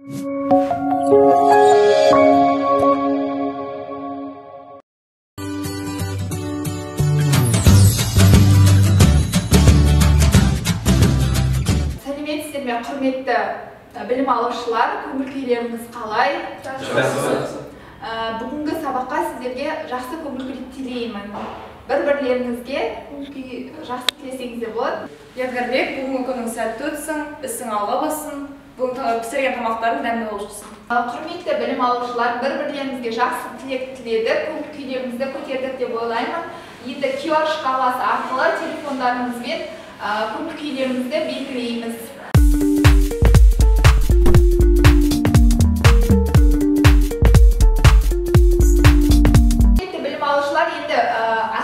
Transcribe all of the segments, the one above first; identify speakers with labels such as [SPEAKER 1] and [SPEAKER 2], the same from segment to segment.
[SPEAKER 1] Сәлеметсіздер ме, құрметті білім алушылар, көңіл күйлеріңіз қалай?
[SPEAKER 2] Жақсы.
[SPEAKER 1] Бүгінгі сабаққа сіздерге жақсы көңіл күй тілеймін. Бір-бірлеріңізге көңіл күй жақсы тілесеңіз де болады.
[SPEAKER 3] Ядгарбек, бүгінгі күнің сәтті өтсін, ісің алға бассын, бүгін пісірген тамақтарың дәмді болып шықсын.
[SPEAKER 1] Құрметті білім алушылар, бір-бірлеріңізге жақсы тілек тіледік, көңіл күйлеріңізді көтердік деп ойлаймын. Енді QR шкаласы арқылы телефондарыңызбен көңіл күйлеріңізді белгілейміз. Құрметті білім алушылар, енді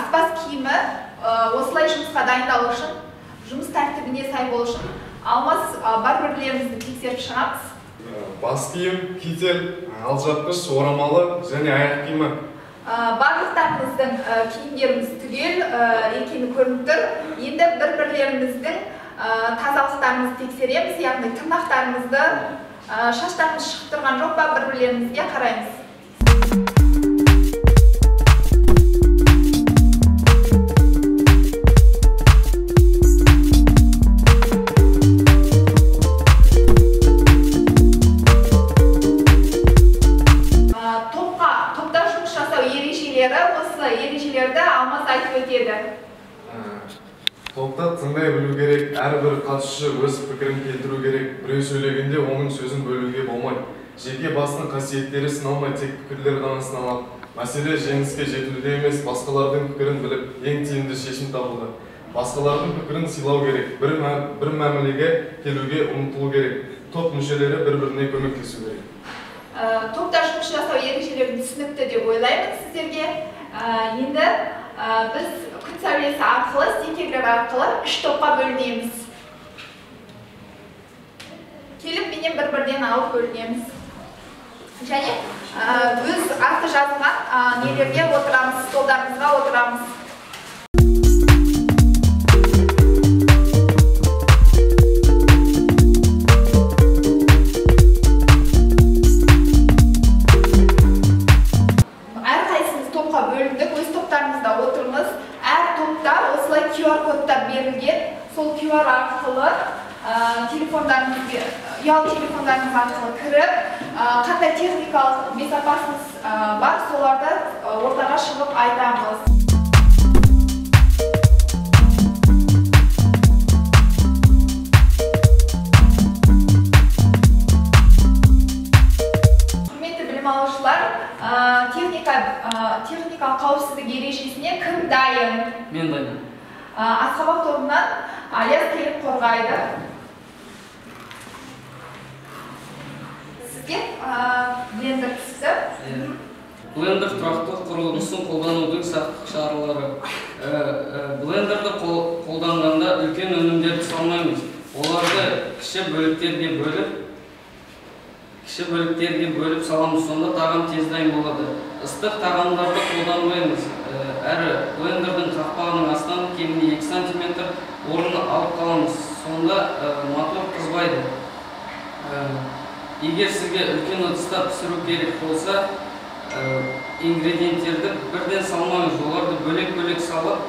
[SPEAKER 1] аспаз киімі осылай жұмысқа дайындалу үшін, жұмыс тәртібіне сай болу үшін Алмаз бар бірлерімізді тексеріп шығамыз.
[SPEAKER 2] Бас киім, китель, алжапқыш, орамалы және аяқ киімі.
[SPEAKER 1] Барлықтарымыздың киімдеріміз түгел екені көрініп тұр. Енді бір-бірлеріміздің тазалықтарымызды тексереміз, яғни тырнақтарымызды, шаштарымыз шығып тұрған жоқ па, бір-бірлерімізге қараймыз. Топта жұмыс жасау ережелері, осы ережелерді Алмаз айтып өтеді.
[SPEAKER 2] Топта тыңдай білу керек, әрбір қатысушы өз пікірін келтіру керек. Біреу сөйлегенде оның сөзін бөлуге болмайды. Жеке басының қасиеттері сыналмай, тек пікірлер ғана сыналады. Мәселе жеңіске жетуде емес, басқалардың пікірін біліп, ең тиімді шешім табуда. Басқалардың пікірін сыйлау керек, бір мәмілеге келуге ұмтылу керек. Топ мүшелері бір-біріне көмектесу керек.
[SPEAKER 1] Топта жұмыс жасау ережелерін түсінікті деп ойлаймын сіздерге. Енді біз күн сәулесі арқылы, стикерлер арқылы үш топқа бөлінеміз. Келіп менен бір-бірден алып бөлінеміз. Және өз аты жазылған нелерге отырамыз, столдарымызға отырамыз. Әрқайсымыз топқа бөліндік, өз топтарымызда отырмыз. Әр топта осылай QR-кодтар берілген. Сол QR арқылы телефондарымызге, ұялы телефондарымыз арқылы кіріп, қандай техникалық безопасность бар, соларды ортаға шығып айтамыз. Құрметті білім алушылар, техникалық қауіпсіздік ережесіне кім дайын?
[SPEAKER 4] Мен дайынмын.
[SPEAKER 1] Асқабақ тобынан Аяз келіп қорғайды. Сізге блендер түсті.
[SPEAKER 4] Блендер тұрақты құрылғысын қолданудың сақтық шаралары. Блендерді қолданғанда үлкен өнімдерді салмаймыз. Оларды кіші бөліктерге бөліп саламыз, сонда тағам тез дайын болады. Ыстық тағамдарды қолданбаймыз. Әрі блендердің қақпағының астынан кемінде 2 сантиметр орын алып қаламыз, сонда мотор қызбайды. Егер сізге үлкен ыдыста пісіру керек болса, ингредиенттерді бірден салмаңыз, оларды бөлек-бөлек салып,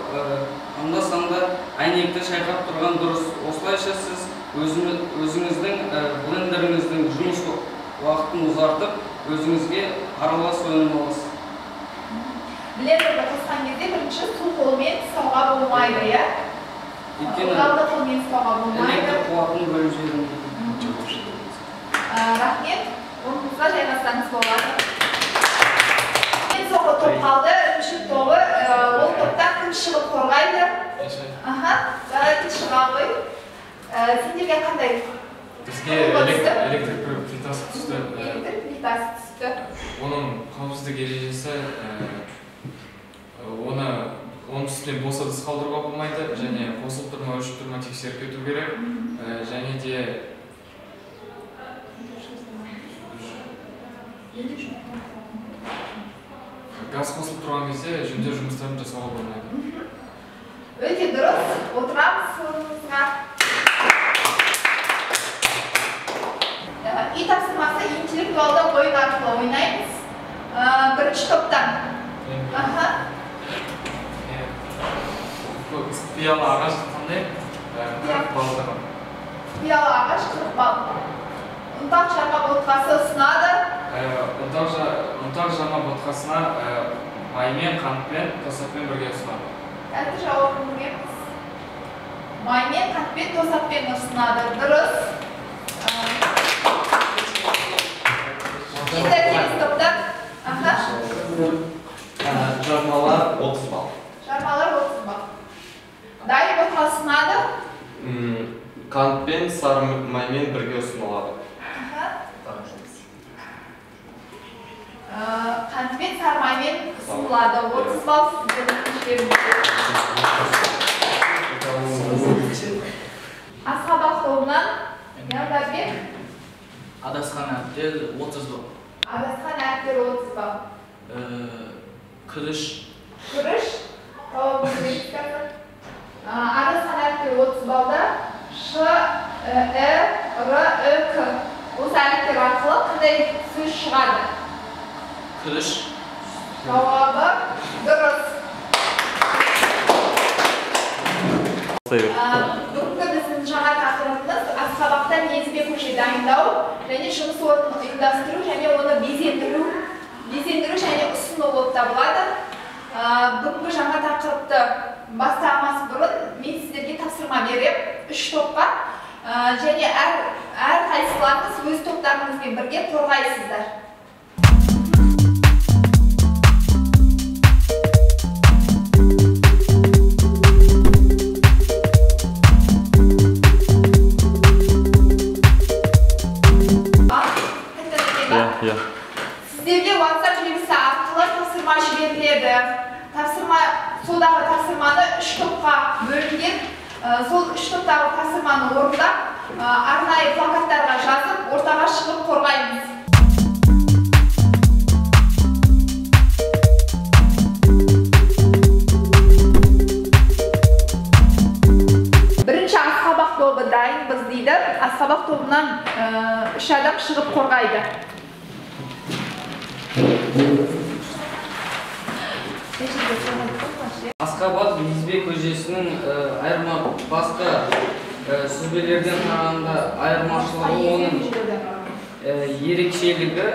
[SPEAKER 4] анда-санда әйнекті шайқап тұрған дұрыс. Осылайша сіз өзіңіздің блендеріңіздің жұмыс уақытын ұзартып, өзіңізге аралас өнім аласыз.
[SPEAKER 1] Блендерді қосқан кезде бірінші су қолмен ұстауға болмайды, иә?
[SPEAKER 4] Өйткені
[SPEAKER 1] ылғалды қолмен ұстауға болмайды.
[SPEAKER 4] Электр қуатын бөліп жіберуі мүмкін.
[SPEAKER 1] Рахмет, орныңызға жайғассаңыз болады. Ең соңғы топ қалды, үшінші тобы. Ол топтан кім шығып қорғайды? Аха, давайте шыға ғой. Сендерге қандай?
[SPEAKER 5] Бізге электр плитасы түсті.
[SPEAKER 1] Электр плитасы түсті.
[SPEAKER 5] Оның қауіпсіздік ережесі, оның үстіне бос ыдыс қалдыруға болмайды, және қосылып тұр ма, өшіп тұр ма тексеріп кету керек, және де газ қосылып тұрған кезде жөндеу жұмыстарын жасауға болмайды.
[SPEAKER 1] Өте дұрыс, отырамыз орнымызға. Үй тапсырмасы Интеллектуалды ойын арқылы ойнаймыз. Бірінші топтан. Аха.
[SPEAKER 5] Пиала ағаш қандай? 40 балл.
[SPEAKER 1] Пиала ағаш 40 балл. Ұнтақ жарма ботқасы ұсынады.
[SPEAKER 5] Ұнтақ жарма ботқасына маймен, қантпен, тосаппен бірге ұсынады.
[SPEAKER 1] Тәтті жауабын білеміз. Маймен, қантпен, тосаппен ұсынады. Дұрыс. Енді келесі топтан. Аха.
[SPEAKER 6] Жармалар 30 балл.
[SPEAKER 1] Жармалар 30 балл. Дайын ботқа ұсынады.
[SPEAKER 6] Қантпен, сары маймен бірге ұсынылады.
[SPEAKER 1] Қантпен, сары маймен ұсынылады. 30 балл сіздердің іштеріңізде. Асқабақ тобынан Ялдарбек.
[SPEAKER 4] Адасқан әріптер 30 балл.
[SPEAKER 1] Адасқан әріптер 30 балл.
[SPEAKER 4] Күріш.
[SPEAKER 1] Күріш. Адасқан әріптер 30 балда. Ш, Э, Р, Э, К. Осы әріптер арқылы қандай сөз шығады?
[SPEAKER 4] Күріш.
[SPEAKER 1] Жауабы дұрыс. Бүгінгі біздің жаңа тақырыбымыз асқабақтан езбе көже дайындау және жұмыс орнын ұйымдастыру және оны безендіру және ұсыну болып табылады. Бүгінгі жаңа тақырыпты бастамас бұрын мен сіздерге тапсырма беремін 3 топқа және әр қайсыларыңыз өз топтарыңызбен бірге қорғайсыздар. Сіздерге WhatsApp желісі арқылы тапсырма жіберіледі. Содағы тапсырманы 3 топқа бөлінген. Сол 3 топтағы тапсырманы орындап, арнайы плакаттарға жазып, ортаға шығып қорғаймыз. Бірінші асқабақ тобы дайынбыз дейді. Асқабақ тобынан 3 адам шығып қорғайды.
[SPEAKER 4] Асқабақ езбе көжесінің айырма басқа сүзбелерден қарағанда айырмашылығы оның ерекшелігі,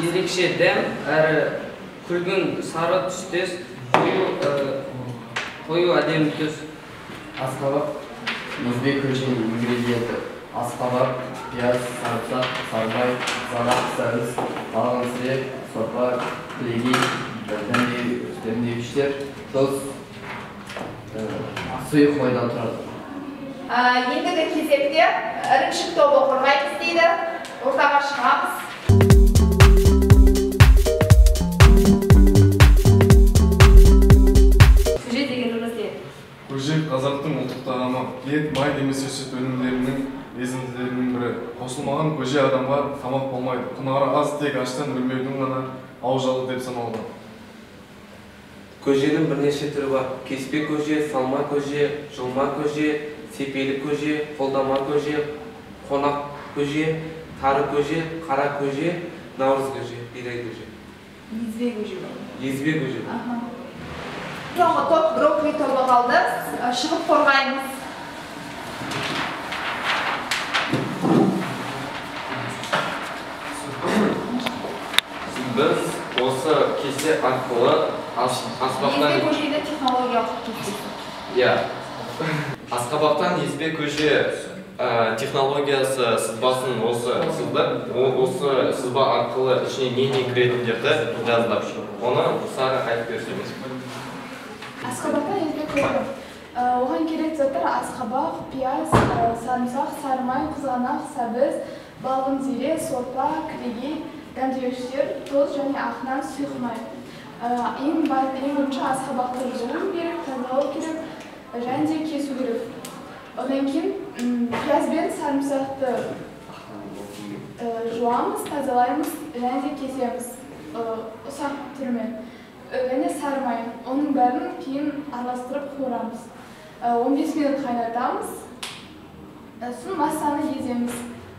[SPEAKER 4] ерекше дәм әрі күлгін сары түстес қою әдемі түс.
[SPEAKER 6] Асқабақ езбе көженің ингредиенті: асқабақ, пияз, сарымсақ, сарымай, қызанақ, сәбіз, балғын сірек, сорпа, кілегей, дәмдеуіштер, тұз, сұйық майдан тұрады.
[SPEAKER 1] Ендігі кезекте ірімшік тобы қорғаймыз дейді. Ортаға шығамыз.
[SPEAKER 3] Көже дегеніміз не?
[SPEAKER 2] Көже қазақтың ұлттық тағамы. Ет, май немесе сүт өнімдерінің езінділерінің бірі. Қосылмаған көже адамға тамақ болмайды. Құнары аз, тек аштан өлмеудің ғана аужалы деп саналады.
[SPEAKER 7] Көженің бірнеше түрі бар. Кеспе көже, салма көже, жұлма көже, сепелі көже, қолдама көже, қонақ көже, тары көже, қара көже, наурыз көже, бидай көже.
[SPEAKER 1] Езбе көже.
[SPEAKER 7] Езбе көже.
[SPEAKER 1] Соңғы топ брокколи тобы қалды. Шығып қорғаймыз.
[SPEAKER 6] Біз осы кесте арқылы асқабақтан
[SPEAKER 1] езбе көжені технологиялық кестесі.
[SPEAKER 6] Иә. Асқабақтан езбе көже технологиясы сызбасын осы сыздық. Осы сызба арқылы ішіне не-не кіретіндерді жаздық. Оны Сара айтып берсеңіз.
[SPEAKER 8] Асқабақтан езбе көже. Оған керек заттар: асқабақ, пияз, сарымсақ, сарымай, қызанақ, сәбіз, балғын зере, сорпа, кілегей, дәмдеуіштер, тұз және ақ нан, сұйық май. Ең бірінші асқабақты жуу керек, тазалау керек және де кесу керек. Одан кейін пияз бен сарымсақты жуамыз, тазалаймыз және де кесеміз ұсақ түрімен. Және сары май. Оның бәрін кейін араластырып қуырамыз. 15 минут қайнатамыз. Сосын массаны еземіз.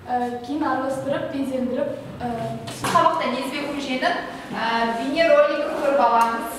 [SPEAKER 8] Кейін араластырып, безендіріп.
[SPEAKER 1] Асқабақтан езбе көженің бейнеролигін көріп аламыз.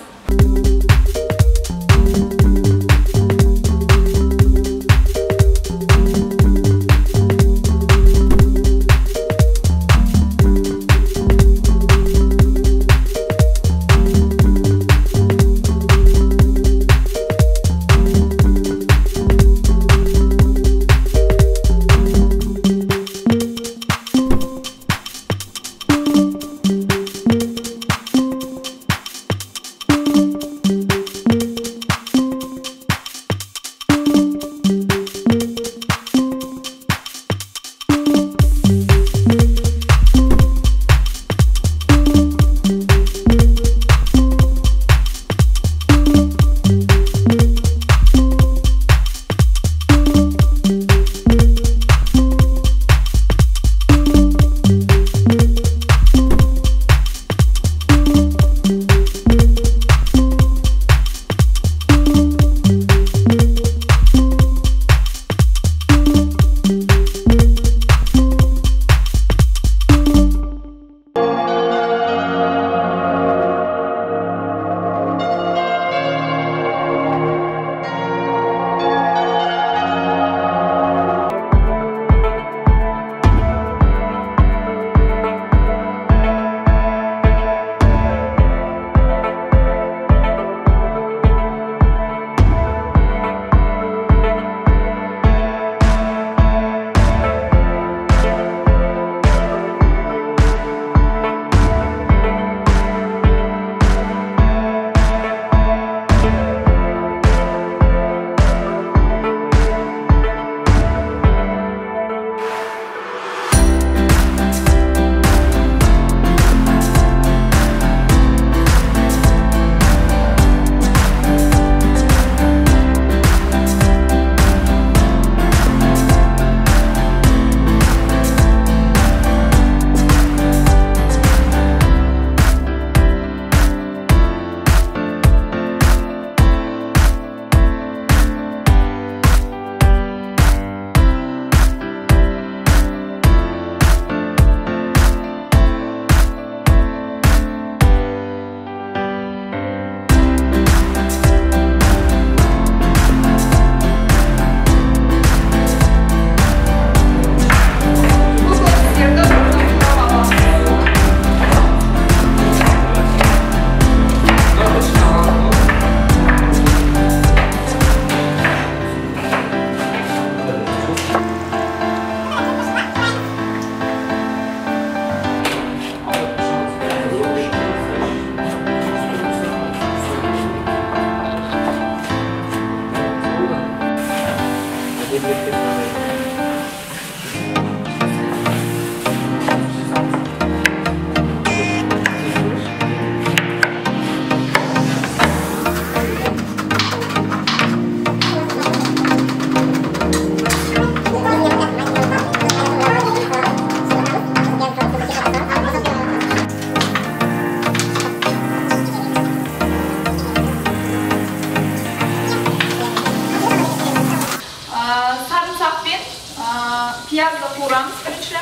[SPEAKER 1] Пиязды қуырамыз бірінші.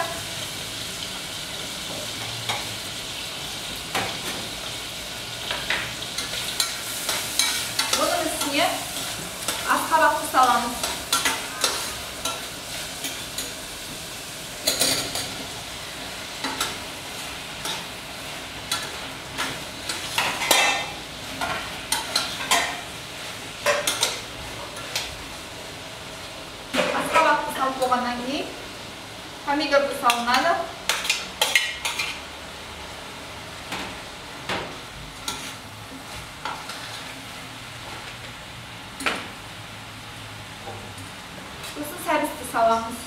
[SPEAKER 1] Оның үстіне асқабақты саламыз. Асқабақты салып болғаннан кейін помидорды салынады. Сосын сәбізді саламыз.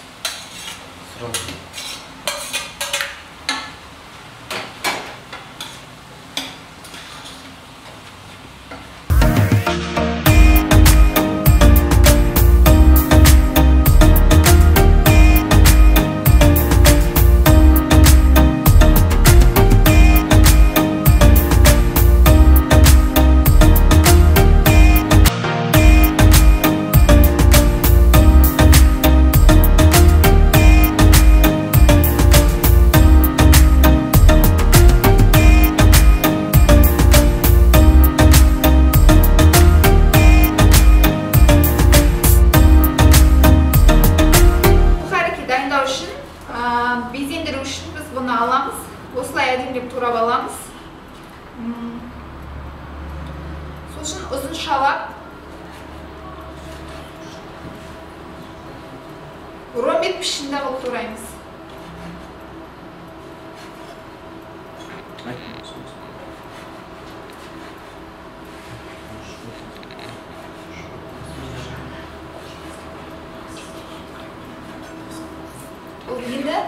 [SPEAKER 1] Бұны аламыз, осылай әдемілеп турап аламыз. Сосын ұзыншалап ромбик пішінді қылып тураймыз. Бұл енді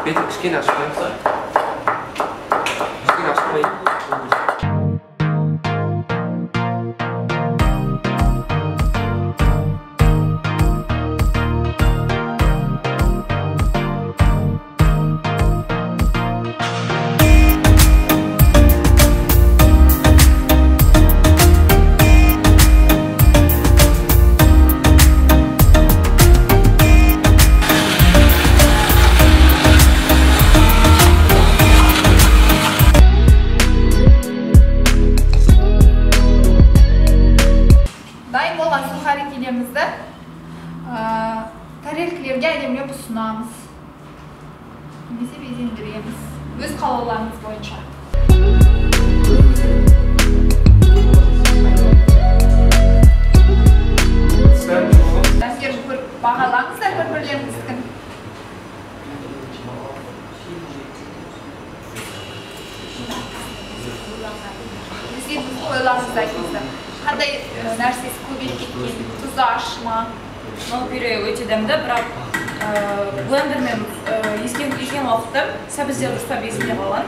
[SPEAKER 7] Бетін кішкене ашып қоямыз. Кішкене ашып қояйын.
[SPEAKER 1] Дайын болған сухарикилерімізді тарелкілерге әдемілеп ұсынамыз. Немесе безендіреміз. Өз қалауларыңыз бойынша. Дәмдерін көріп бағалаңыздар бір-бірлеріңіздікін. Өздеріңіздің ойларыңызды айтыңыздар. Қандай нәрсесі көбейіп кеткен, тұзы ащы ма?
[SPEAKER 3] Мынау пюре өте дәмді, бірақ блендермен езген уақытта сәбіздер дұрыстап езілмей қалған,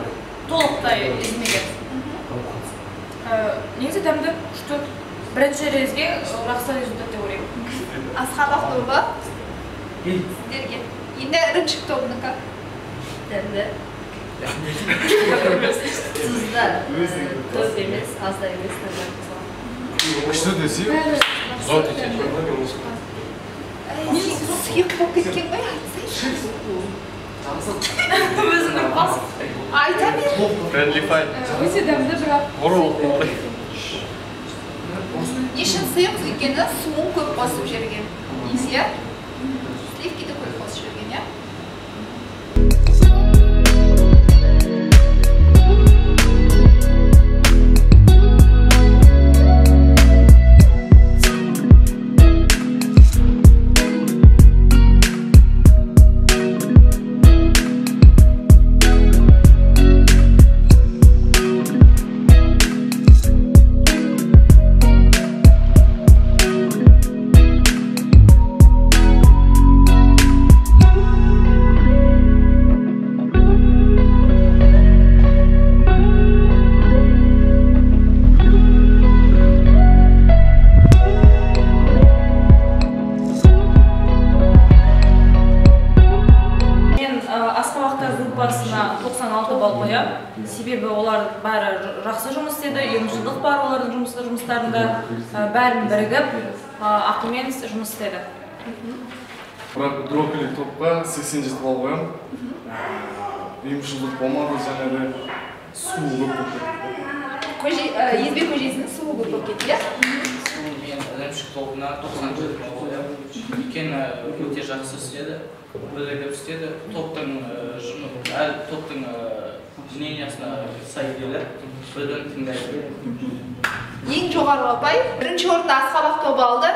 [SPEAKER 3] толықтай езілмеген. Негізі дәмді, күшті. Бірінші резге жақсы результат деп ойлаймын.
[SPEAKER 1] Асқабақ тобы сіздерге. Енді ірімшік тобынікі.
[SPEAKER 9] Дәмді. Тұзда көп емес, аз да емес, нормально.
[SPEAKER 2] Күшті десе, зор десе.
[SPEAKER 1] Сұйық болып кеткен ғой, айтсайшы.
[SPEAKER 3] Өзің ұрпас.
[SPEAKER 1] Айта бер.
[SPEAKER 6] Friendly fight.
[SPEAKER 3] Өте дәмді, бірақ.
[SPEAKER 1] Не үшін сұйық? Өйткені суын көп қосып жіберген. Иә? Сливкиді көп қосып жіберген, иә?
[SPEAKER 3] Группасына 96 балл қоямын. Себебі олар бәрі жақсы жұмыс істеді, ұйымшылдық бар олардың жұмыстарында, бәрін бірігіп, ақылмен жұмыс істеді.
[SPEAKER 2] Бірақ брокколи топқа 87 балл қоямын. Ұйымшылдық болмады, және де суы көп болып кетті.
[SPEAKER 1] Езбе көжесінің суы көп болып кетті, иә?
[SPEAKER 4] Мен ірімшік тобына 97 балл қоямын. Өйткені өте жақсы істеді, бірігіп істеді, топтың топтың мнениясына сай келіп, бір-бірін тыңдайды.
[SPEAKER 1] Ең жоғары ұпай бірінші орынды асқабақ тобы алды.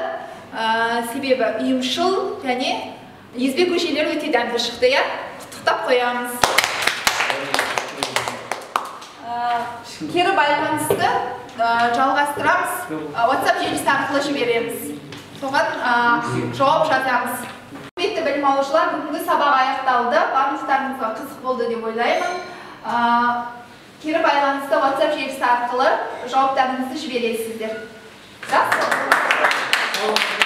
[SPEAKER 1] Себебі ұйымшыл және езбе көжелер өте дәмді шықты, иә? Құттықтап қоямыз. Кері байланысты жалғастырамыз. WhatsApp желісі арқылы жібереміз. Соған жауап жазамыз. Құрметті білім алушылар, бүгінгі сабақ аяқталды. Барлықтарыңызға қызық болды деп ойлаймын. Кері байланысты WhatsApp желісі арқылы жауаптарыңызды жібересіздер. Жақсы.